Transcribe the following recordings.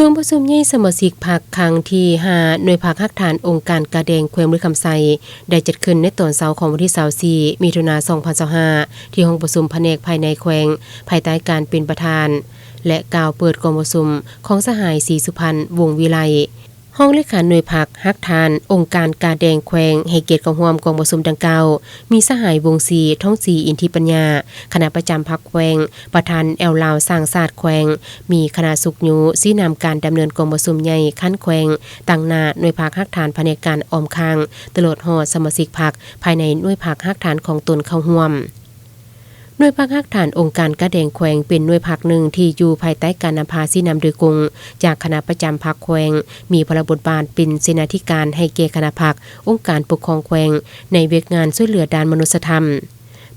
ກອງປະຊຸມໃຫຍ່ສະມາຊິກພັກຄັ້ງທີຫ້າ ໜ່ວຍພັກຮາກຖານອົງການກາແດງແຂວງບໍລິຄຳໄຊ ໄດ້ຈັດຂຶ້ນໃນຕອນເຊົ້າຂອງວັນທີຊາວສີ່ ມິຖຸນາ ສອງພັນຊາວຫ້າ ທີ່ຫ້ອງປະຊຸມພະແນກພາຍໃນແຂວງ ພາຍໃຕ້ການເປັນປະທານ ແລະ ກ່າວເປີດກອງປະຊຸມຂອງສະຫາຍ ສີສຸພັນ ວົງວິໄລ ຮອງເລຂາໜ່ວຍພັກຮາກຖານອົງການກາແດງແຂວງ ໃຫ້ກຽດເຂົ້າຮ່ວມກອງປະຊຸມດັ່ງກ່າວ ມີສະຫາຍ ວົງສີ ທອງສີ ອິນທິປັນຍາ ຄະນະປະຈຳພັກແຂວງ, ປະທານແອວລາວສ້າງຊາດແຂວງ, ມີຄະນະຊຸກຍູ້ຊີ້ນຳການດຳເນີນກອງປະຊຸມໃຫຍ່ຂັ້ນແຂວງ, ຕາງໜ້າໜ່ວຍພັກຮາກຖານພະແນກການອ້ອມຂ້າງ, ຕະຫຼອດຮອດສະມາຊິກພັກພາຍໃນໜ່ວຍພັກຮາກຖານຂອງຕົນເຂົ້າຮ່ວມ. ໜ່ວຍພັກຮາກຖານອົງການກາແດງແຂວງ ເປັນໜ່ວຍພັກໜຶ່ງທີ່ຢູ່ພາຍໃຕ້ການນຳພາຊີ້ນຳໂດຍກົງຈາກຄະນະປະຈຳພັກແຂວງ, ມີພາລະບົດບາດເປັນເສນາທິການໃຫ້ແກ່ຄະນະພັກ, ອົງການປົກຄອງແຂວງ ໃນວຽກງານຊ່ວຍເຫຼືອດ້ານມະນຸດສະທຳ.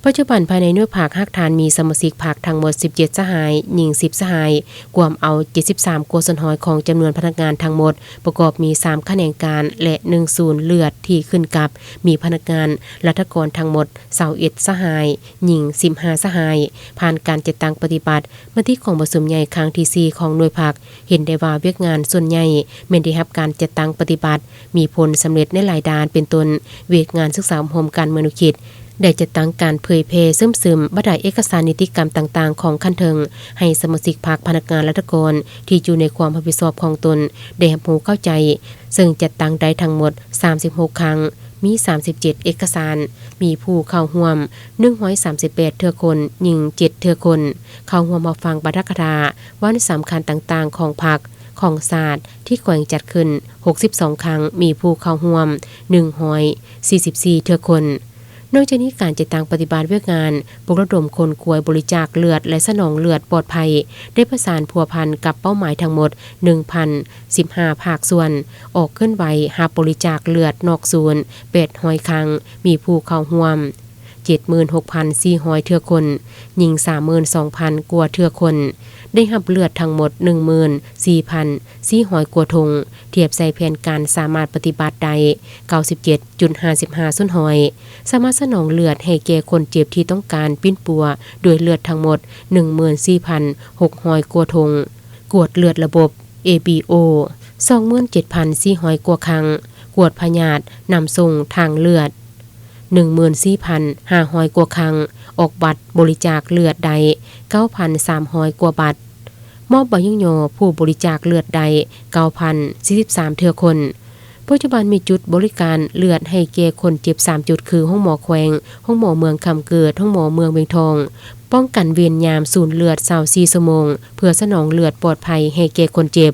ປັດຈຸບັນພາຍໃນໜ່ວຍພັກຮາກຖານມີສະມາຊິກພັກທັງໝົດສິບເຈັດສະຫາຍ, ຍິງສິບສະຫາຍ, ກວມເອົາເຈັດສິບສາມກວ່າສ່ວນຮ້ອຍຂອງຈຳນວນພະນັກງານທັງໝົດ, ປະກອບມີສາມຂະແໜງການ ແລະ ໜຶ່ງສູນເລືອດທີ່ຂຶ້ນກັບ, ມີພະນັກງານລັດຖະກອນທັງໝົດຊາວເອັດສະຫາຍ, ຍິງສິບຫ້າສະຫາຍ. ຜ່ານການຈັດຕັ້ງປະຕິບັດມະຕິກອງປະຊຸມໃຫຍ່ຄັ້ງທີສີ່ຂອງໜ່ວຍພັກ, ເຫັນໄດ້ວ່າວຽກງານສ່ວນໃຫຍ່ແມ່ນໄດ້ຮັບການຈັດຕັ້ງປະຕິບັດ, ມີຜົນສຳເລັດໃນຫຼາຍດ້ານ, ເປັນຕົ້ນ ວຽກງານສຶກສາອົບຮົມການເມືອງແນວຄິດ, ໄດ້ຈັດຕັ້ງການເຜີຍແຜ່ເຊື່ອມຊຶມບັນດາເອກະສານນິຕິກຳຕ່າງໆຂອງຂັ້ນເທິງ ໃຫ້ສະມາຊິກພັກ, ພະນັກງານລັດຖະກອນທີ່ຢູ່ໃນຄວາມຮັບຜິດຊອບຂອງຕົນໄດ້ຮັບຮູ້ເຂົ້າໃຈ, ເຊິ່ງຈັດຕັ້ງໄດ້ທັງໝົດສາມສິບຫົກຄັ້ງ, ມີສາມສິບເຈັດເອກະສານ, ມີຜູ້ເຂົ້າຮ່ວມໜຶ່ງຮ້ອຍສາມສິບແປດເທື່ອຄົນ, ຍິງເຈັດເທື່ອຄົນ, ເຂົ້າຮ່ວມຮັບຟັງປາຖະກະຖາ ວັນສຳຄັນຕ່າງໆຂອງພັກ, ຂອງຊາດ ທີ່ແຂວງຈັດຂຶ້ນຫົກສິບສອງຄັ້ງ, ມີຜູ້ເຂົ້າຮ່ວມໜຶ່ງຮ້ອຍສີ່ສິບສີ່ເທື່ອຄົນ. ນອກຈາກນີ້, ການຈັດຕັ້ງປະຕິບັດວຽກງານປຸກລະດົມຂົນຂວາຍບໍລິຈາກເລືອດ ແລະ ສະໜອງເລືອດປອດໄພ ໄດ້ປະສານພົວພັນກັບເປົ້າໝາຍທັງໝົດໜຶ່ງພັນສິບຫ້າພາກສ່ວນ, ອອກເຄື່ອນໄຫວຮັບບໍລິຈາກເລືອດນອກສູນແປດຮ້ອຍຄັ້ງ, ມີຜູ້ເຂົ້າຮ່ວມ ເຈັດໝື່ນຫົກພັນສີ່ຮ້ອຍເທື່ອຄົນ, ຍິງສາມໝື່ນສອງພັນກວ່າເທື່ອຄົນ, ໄດ້ຮັບເລືອດທັງໝົດໜຶ່ງໝື່ນສີ່ພັນສີ່ຮ້ອຍກວ່າຖົງ, ທຽບໃສ່ແຜນການສາມາດປະຕິບັດໄດ້ເກົ້າສິບເຈັດຈຸດຫ້າສິບຫ້າສ່ວນຮ້ອຍ, ສາມາດສະໜອງເລືອດໃຫ້ແກ່ຄົນເຈັບທີ່ຕ້ອງການປິ່ນປົວດ້ວຍເລືອດທັງໝົດໜຶ່ງໝື່ນສີ່ພັນຫົກຮ້ອຍກວ່າຖົງ, ກວດເລືອດລະບົບ ເອບີໂອ ສອງໝື່ນເຈັດພັນສີ່ຮ້ອຍກວ່າຄັ້ງ, ກວດພະຍາດນຳສົ່ງທາງເລືອດ ໜຶ່ງໝື່ນສີ່ພັນຫ້າຮ້ອຍກວ່າຄັ້ງ, ອອກບັດບໍລິຈາກເລືອດໄດ້ເກົ້າພັນສາມຮ້ອຍກວ່າບັດ, ມອບໃບຍ້ອງຍໍຜູ້ບໍລິຈາກເລືອດໄດ້ເກົ້າພັນສີ່ສິບສາມເທື່ອຄົນ. ປັດຈຸບັນມີຈຸດບໍລິການເລືອດໃຫ້ແກ່ຄົນເຈັບສາມຈຸດ ຄື ໂຮງໝໍແຂວງ, ໂຮງໝໍເມືອງຄຳເກີດ, ໂຮງໝໍເມືອງວຽງທອງ, ປ້ອງກັນເວນຍາມສູນເລືອດຊາວສີ່ຊົ່ວໂມງ ເພື່ອສະໜອງເລືອດປອດໄພໃຫ້ແກ່ຄົນເຈັບ.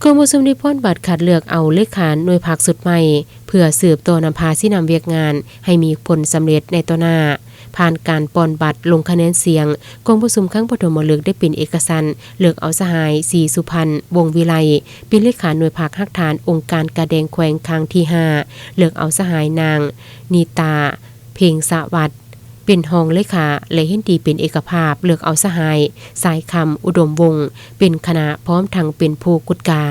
ກອງປະຊຸມໄດ້ປ່ອນບັດຄັດເລືອກເອົາເລຂາໜ່ວຍພັກຊຸດໃໝ່ ເພື່ອສືບຕໍ່ນຳພາຊີ້ນຳວຽກງານໃຫ້ມີຜົນສຳເລັດໃນຕໍ່ໜ້າ. ຜ່ານການປ່ອນບັດລົງຄະແນນສຽງ, ກອງປະຊຸມຄັ້ງປະຖົມມະລຶກໄດ້ເປັນເອກະສັນເລືອກເອົາສະຫາຍ ສີສຸພັນ ວົງວິໄລ ເປັນເລຂາໜ່ວຍພັກຮາກຖານອົງການກາແດງແຂວງຄັ້ງທີຫ້າ, ເລືອກເອົາສະຫາຍນາງ ນີຕາ ເພັງສະຫວັດ ເປັນຮອງເລຂາ ແລະ ເຫັນດີເປັນເອກະພາບເລືອກເອົາສະຫາຍ ສາຍຄຳ ອຸດົມວົງ ເປັນຄະນະ ພ້ອມທັງເປັນຜູ້ກຸດກາ.